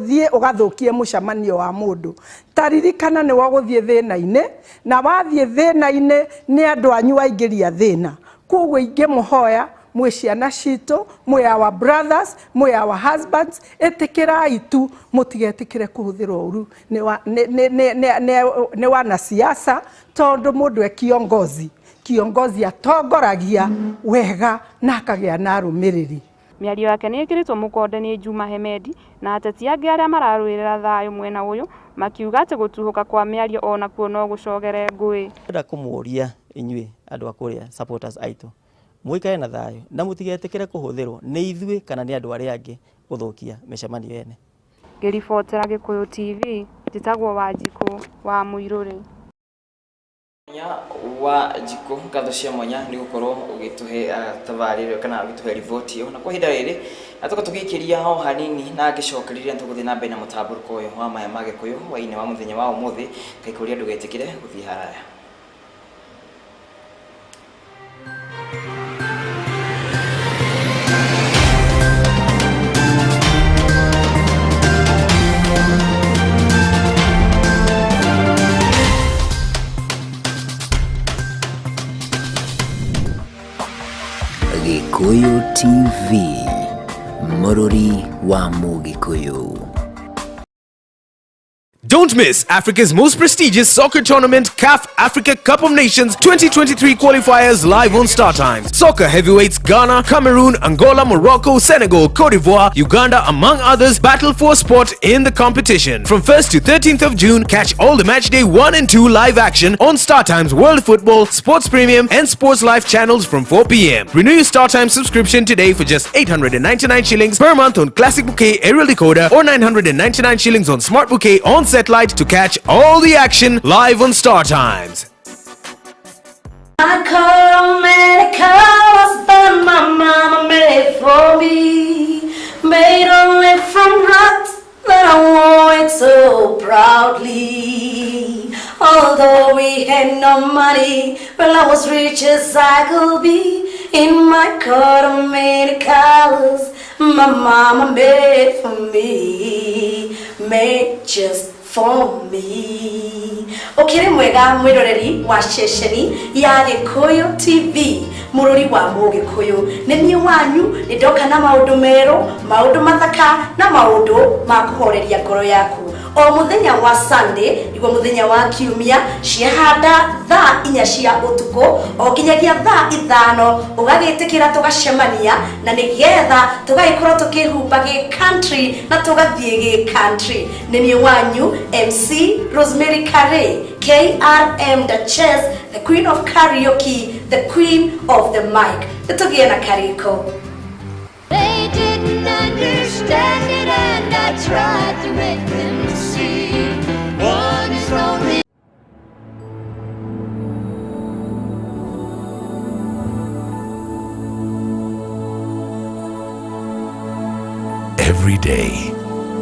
Ũthiĩ ũgathũkie mũcemanio wa mũndũ, taririkana nĩ wagũthiĩ thĩna-inĩ, na wathiĩ thĩna-inĩ nĩ andũ anyu waingĩria thĩna. Koguo ingĩmũhoya mwĩ ciana citũ, mwĩ our brothers, mwĩ our husbands, ĩtĩkĩrai tu, mũtigetĩkĩre kũhũthĩrwo ũru nĩ wanasiasa, tondũ mũndũ e kiongozi, kiongozi atongoragia wega na akagĩa na arũmĩrĩri. Mĩario yake nĩ ĩkĩrĩtwo mũkonde nĩ Juma Hemedi na ateti angĩ arĩa mararũĩrĩra thayũ mwena ũyũ, makiuga atĩ gũtuhũka kwa mĩario onakuo no gũcogere ngũĩ. Ndĩrenda kũmũria inyuĩ andũ a kũrĩa supporters aitũ, mũikare na thayũ na mũtigetĩkĩre kũhũthĩrwo nĩ ithuĩ kana nĩ andũ arĩa angĩ gũthũkia mĩcemanio ene. Ngĩribotera Gĩkũyũ TV, njĩtagwo Wanjikũ wa Mũirũrĩ. Wa Njikũ, ngatho cia mwanya nĩ gũkorwo ũgĩtũhe tabarĩra kana ũgĩtũhe riboti ĩyo. Na kwa ihinda rĩrĩ na tũka tũgĩikĩria o hanini na ngĩcokereria, tũgũthiĩ na mbere na mũtambũrũko ũyũ wa maya ma Gĩkũyũ hwaĩ-inĩ wa mũthenya wa ũmũthĩ. Kaikũria ndũgetĩkĩre gũthiĩ haraya. Gĩkũyũ TV, mũrũri wa Mũgĩkũyũ. Don't miss Africa's most prestigious soccer tournament, CAF Africa Cup of Nations 2023 qualifiers live on StarTimes. Soccer heavyweights Ghana, Cameroon, Angola, Morocco, Senegal, Cote d'Ivoire, Uganda, among others, battle for a spot in the competition. From 1st to 13th of June, catch all the match day 1 and 2 live action on StarTimes World Football, Sports Premium, and Sports Life channels from 4 p.m. Renew your StarTimes subscription today for just 899 shillings per month on Classic Bouquet Aerial Decoder or 999 shillings on Smart Bouquet on satellite to catch all the action live on StarTimes. I come and colors that my mama made for me, made only from rocks that I wore it so proudly. Although we had no money, well, I was rich as I could be. In my coat of many colors, my mama made for me, made just for me. Ukiri mwega mwiroreri wa ceceni ya Gĩkũyũ TV, mũrũri wa Mũgĩkũyũ, nĩ niĩ wanyu nĩ ndoka na maũndũ merũ, maũndũ mathaka na maũndũ ma kũhoreria ngoro yaku. O mũthenya wa Sunday niguo mũthenya wa kiumia, ciahanda thaa 4 cia ũtukũ o nginyagia thaa 5, ũgagĩtĩkĩra tũgacemania na nĩgetha tũgagĩkorwo tũkĩhumba gĩ country na tũgathiĩ gĩ country. Nĩ niĩ wanyu MC Rosemary Kare, KRM Duchess, the queen of karaoke, the queen of the mic. Nĩtũgĩe na karĩko. They didn't understand it, and I tried to make them see. One is only Every day,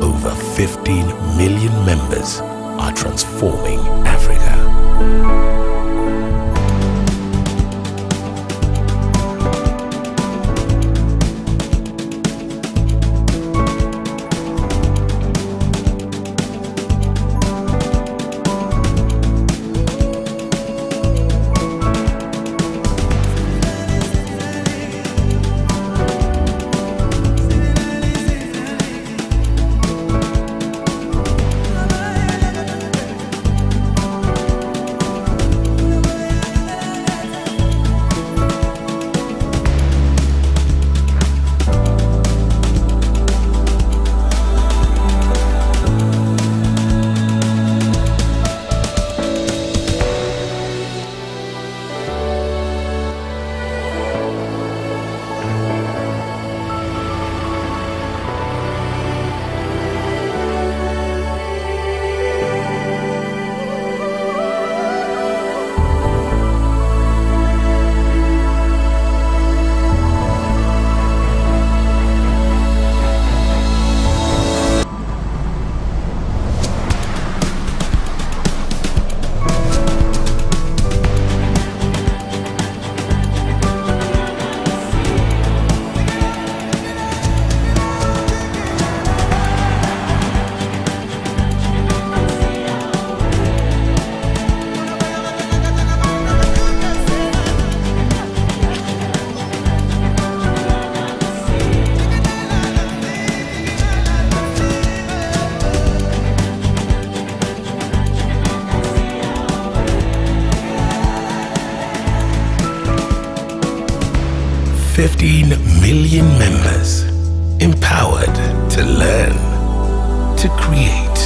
over 15 million members are transforming Africa. 15 million members empowered to learn, to create,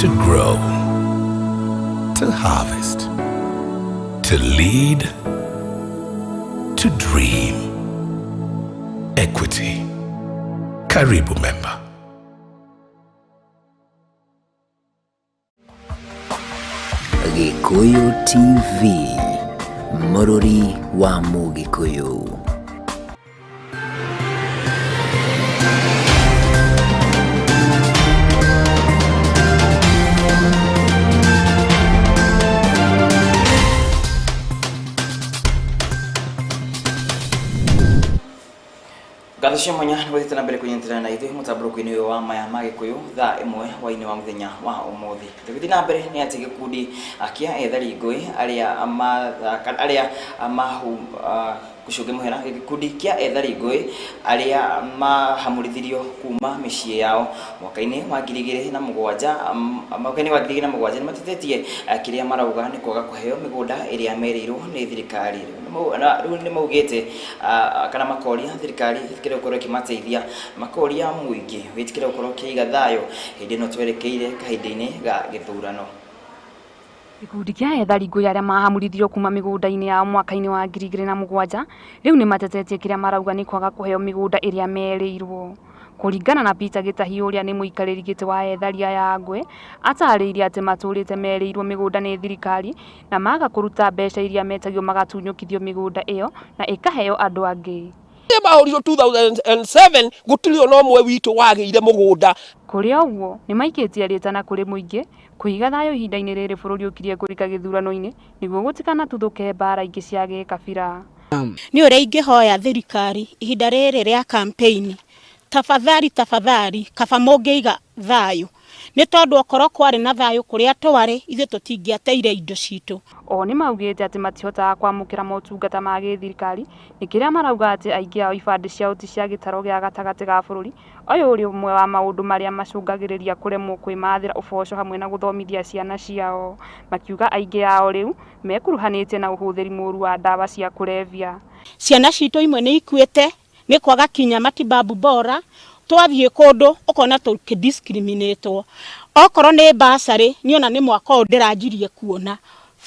to grow, to harvest, to lead, to dream. Equity. Karibu member. Gikuyu TV, Mũrũri wa Mũgĩkũyũ. Ngatho cia mwanya nĩ gũthiĩte na mbere kũnyitanĩra na ithuĩ mũtambũrũko-inĩ ũyũ wa maya ma Gĩkũyũ thaa 1 hwaĩ-inĩ wa mũthenya wa ũmũthĩ. Tũgĩthiĩ na mbere nĩ atĩ gĩkundi kĩa ethari ngũĩ arĩa mahu gũcũnge mũhera gĩkundi kĩa ethari ngũĩ arĩa mahamũrithirio kuma mĩciĩ yao mwaka-inĩ wa 2007 mwaka-inĩ wa 2007 nĩmatetetie kĩrĩa marauga nĩ kwaga kũheo mĩgũnda ĩrĩa merĩirwo nĩ thirikari. Rĩu nĩ maugĩte kana makoria thirikari ĩtĩkĩre gũkorwo ĩkĩmateithia, makoria mũingĩ wĩtĩkĩre gũkorwo ũkĩiga thayũ hĩndĩ ĩno twerekeire kahinda-inĩ ga gĩthurano. Gĩkundi kĩa ethari ngũĩ arĩa mahamũrithirio kuma mĩgũnda-inĩ yao mwaka-inĩ wa 2007 rĩu nĩmatetetie kĩrĩa marauga nĩ kwaga kũheo mĩgũnda ĩrĩa merĩirwo. Kũringana na Peter Gĩtahi ũrĩa nĩ mũikarĩri gĩtĩ wa ethari aya ngũĩ, atarĩirie atĩ matũrĩte merĩirwo mĩgũnda nĩ thirikari na maga kũruta mbeca iria metagio magatunyũkithio mĩgũnda ĩyo na ĩkaheo andũ angĩ. Mahũrirwo 2007 gũtirĩ ona ũmwe witũ wagĩire mũgũnda. Kũrĩ ũguo nĩmaikĩtie rĩtana kũrĩ mũingĩ kũiga thayũ ihinda-inĩ rĩrĩ bũrũri ũkirie kũrika gĩthurano-inĩ nĩguo gũtikanatuthũke mbara ingĩ cia gĩkabira. Nĩ ũrĩa ingĩhoya thirikari ihinda rĩrĩ rĩa campaign, tafadhali tafadhali kaba mũngĩiga thayũ, nĩ tondũ okorwo kwarĩ na thayũ kũrĩa twarĩ ithuĩ tũtingĩateire indo citũ. O nĩ maugĩte atĩ matihotaga kwamũkĩra motungata ma gĩthirikari nĩ kĩrĩa marauga atĩ aingĩ ao ibandĩ ciao ti cia gĩtaro gĩa gatagatĩ ga bũrũri. Ũyũ ũrĩ ũmwe wa maũndũ marĩa macũngagĩrĩria kũremwo kwĩmathĩra ũboco hamwe na gũthomithia ciana ciao. Makiuga aingĩ ao rĩu mekuruhanĩtie na ũhũthĩri mũru wa ndawa cia kũrebia. Ciana citũ imwe nĩ ikuĩte nĩ kwaga kinya matibabu bora, twathiĩ kũndũ ũkona tũkĩdiscriminatwo. Okorwo nĩ bursary niona nĩ mwaka ũyũ ndĩranjirie kuona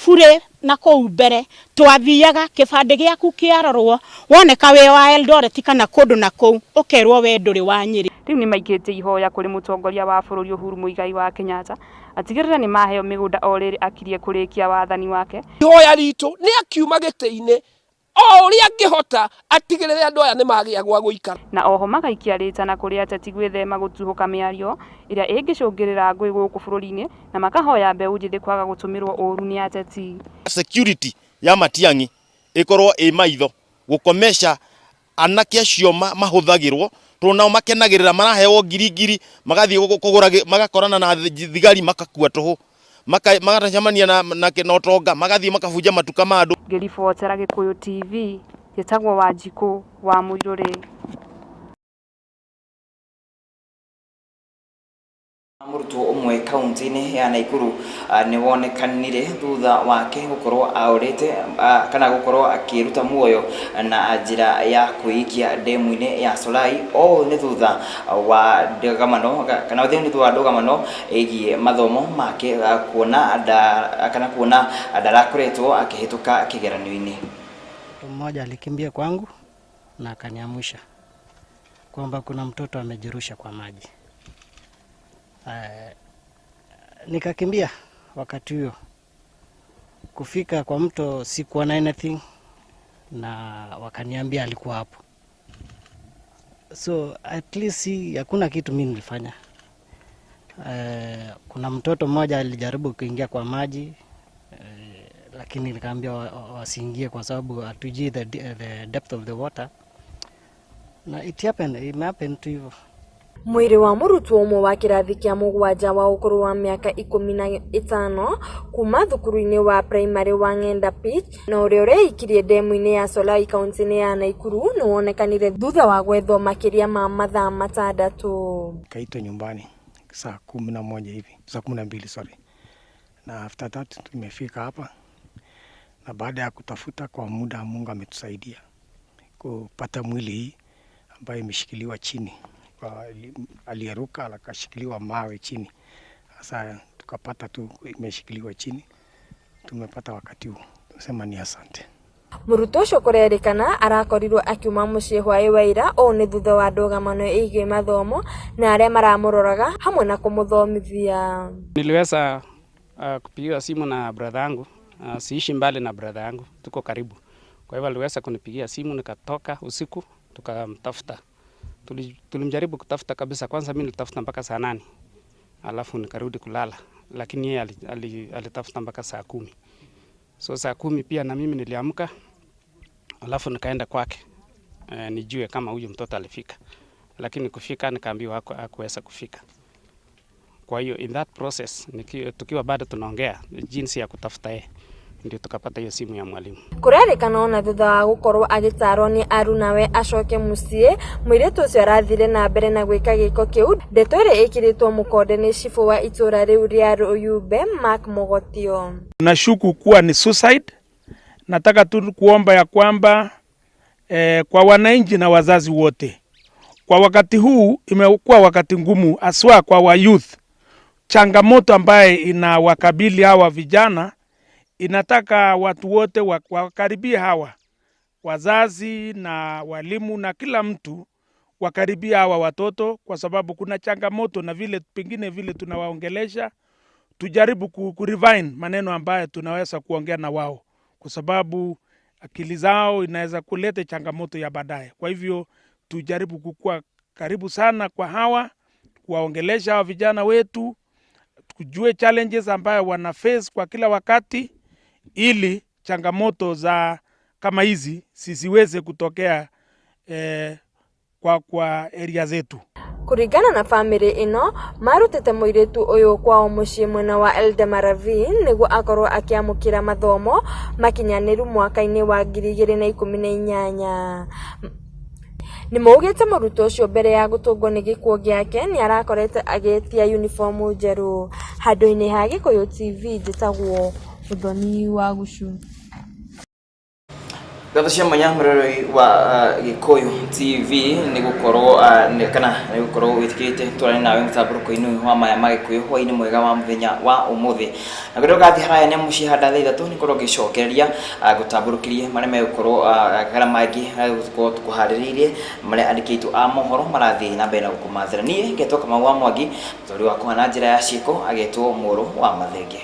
bure na kũu mbere twathiaga kĩbandĩ gĩaku kĩarorwo woneka wĩ wa Eldoret kana kũndũ na kũu ũkerwo we ndũrĩ wa Nyĩrĩ. Rĩu nĩmaikĩtie ihoya kũrĩ mũtongoria wa bũrũri Uhuru Muigai wa Kenyatta atigĩrĩre nĩ maheo mĩgũnda o rĩrĩ akirie kũrĩkia wathani wake. Ihoya ritũ nĩ akiuma gĩtĩ-inĩ o ũrĩa angĩhota atigĩrĩre andũ aya nĩ magĩa gwa gũikara. Na oho magaikia rĩtana kũrĩ ateti gwĩthema gũtuhũka mĩario ĩrĩa ĩngĩcũngĩrĩra ngũĩ gũkũ bũrũri-inĩ na makahoya mbeũ njĩthĩ kwaga gũtũmĩrwo ũru nĩ ateti. Security ya Matiang'i ĩkorwo ĩ maitho gũkomesha anake acio mahũthagĩrwo tondũ nao makenagĩrĩra maraheo ngiri ngiri magathiĩ kũgũra magakorana na thigari makakua tũhũ magacemania na ũtonga magathiĩ makabunja matuka ma andũ. Ngĩribotera Gĩkũyũ TV njĩtagwo Wanjikũ wa Mũirũrĩ. Mũrutwo ũmwe kaunti-inĩ ya Naikuru nĩ wonekanire thutha wake gũkorwo aũrĩte kana gũkorwo akĩruta muoyo na njĩra ya kwĩikia ndemu-inĩ ya Solai. O nĩ thutha wa ndũgamano kana nĩ thutha wa ndũgamano ĩgiĩ mathomo make kuona kana kuona ndarakoretwo akĩhĩtũka kĩgeranio-inĩ. Mtu mmoja alikimbia kwangu na akaniamsha kwamba kuna mtoto amejirusha kwa maji. Nikakimbia wakati huo. Kufika kwa mto sikuwa na anything na wakaniambia alikuwa hapo. So at least hakuna kitu mimi nilifanya. Kuna mtoto mmoja alijaribu kuingia kwa maji, lakini nikaambia wasiingie kwa sababu hatujui the depth of the water. Na it happened tu hivyo. Mwĩrĩ wa mũrutwo ũmwe wa kĩrathi kĩa mũgwanja wa ũkũrũ wa mĩaka 15 kuma thukuru-inĩ wa primary wa Ng'enda Pitch na ũrĩa ũreikirie ndemu-inĩ ya Solai kaunti-inĩ ya Naikuru nĩ wonekanire thutha wa gwethwo makĩria ma mathaa 6. Kaitwa nyumbani saa 11 hivi, saa 12 sorry. Na after that tumefika hapa na baada ya kutafuta kwa muda Mungu ametusaidia. kupata mwili hii ambayo imeshikiliwa chini. Aliyeruka akashikiliwa mawe chini. Sasa tukapata tu imeshikiliwa chini, tumepata wakati huu, tunasema ni asante. Mũrutwo ũcio kũrerĩkana arakorirwo akiuma mũciĩ hwaĩ wa ira ũũ nĩ thutha wa ndũgamano ĩgiĩ mathomo na arĩa maramũroraga hamwe na kũmũthomithia. Niliweza kupigiwa simu na brother yangu. Siishi mbali na brother yangu, tuko karibu. Kwa hivyo aliweza kunipigia simu, nikatoka usiku tukamtafuta. Tulimjaribu kutafuta kabisa. Kwanza mimi nilitafuta mpaka saa 8, alafu nikarudi kulala, lakini yeye alitafuta mpaka saa 10. So saa 10 pia na mimi niliamka, alafu nikaenda kwake nijue kama huyu mtoto alifika, lakini kufika nikaambiwa hakuweza kufika. Kwa hiyo in that process tukiwa bado tunaongea jinsi ya kutafuta yeye, ndio tukapata hiyo simu ya mwalimu. Kũrerĩkana ona thutha wa gũkorwo agĩtarwo nĩ arunawe acoke mũciĩ, mũirĩtu ũcio arathire na mbere na gwĩka gĩko kĩu. Ndeto ĩrĩa ĩkĩrĩtwo mũkonde nĩ cibũ wa itũra rĩu rĩa Rũyumbe Mark Mogotio. Nashuku kuwa ni suicide. Nataka tu kuomba ya kwamba kwa wananchi na wazazi wote, kwa wakati huu imekuwa wakati ngumu haswa kwa wa youth. Changamoto ambaye inawakabili hawa vijana, inataka watu wote wakaribie hawa wazazi na walimu na kila mtu wakaribia hawa watoto, kwa sababu kuna changamoto na vile pengine vile tunawaongelesha, tujaribu kurevine maneno ambayo tunaweza kuongea na wao, kwa sababu akili zao inaweza kuleta changamoto ya baadaye. Kwa hivyo tujaribu kukua karibu sana kwa hawa, kuwaongelesha hawa vijana wetu, tujue challenges ambayo wana face kwa kila wakati, ili changamoto za kama hizi zisiweze kutokea kwa area zetu. Kũringana na bamĩrĩ ĩno, marutĩte mũirĩtu ũyũ kwao mũciĩ mwena wa Eldama Ravine nĩguo akorwo akĩamũkĩra mathomo makinyanĩru mwaka-inĩ wa 2018. Nĩmaugĩte mũrutwo ũcio mbere ya gũtũngwo nĩ gĩkuũ gĩake nĩarakorete agĩtia uniformu njerũ. Handũ-inĩ ha Gĩkũyũ TV njĩtagwo Mũthoni wa Gucu. Ngatho cia mwanya mũroreri wa Gĩkũyũ TV nĩ gũkorwo kana nĩ gũkorwo wĩtĩkĩrĩte twarane nawe mũtambũrũko-inĩ ũyũ wa maya ma Gĩkũyũ hwaĩ-inĩ mwega wa mũthenya wa ũmũthĩ. Na kũrĩa ũgathiĩ haraya nĩ mũciĩ handa thaa 3 nĩ ngorwo ngĩcokereria gũtambũrũkĩrie marĩa megũkorwo kana mangĩ gũkorwo tũkũharĩrĩirie marĩa andĩki aitũ a mohoro marathiĩ na mbere na gũkũmathĩra. Niĩ ngetwo Kamau wa Mwangi, mũtwari wakwa na njĩra ya ciĩko agetwo Mũrũ wa Mathenge.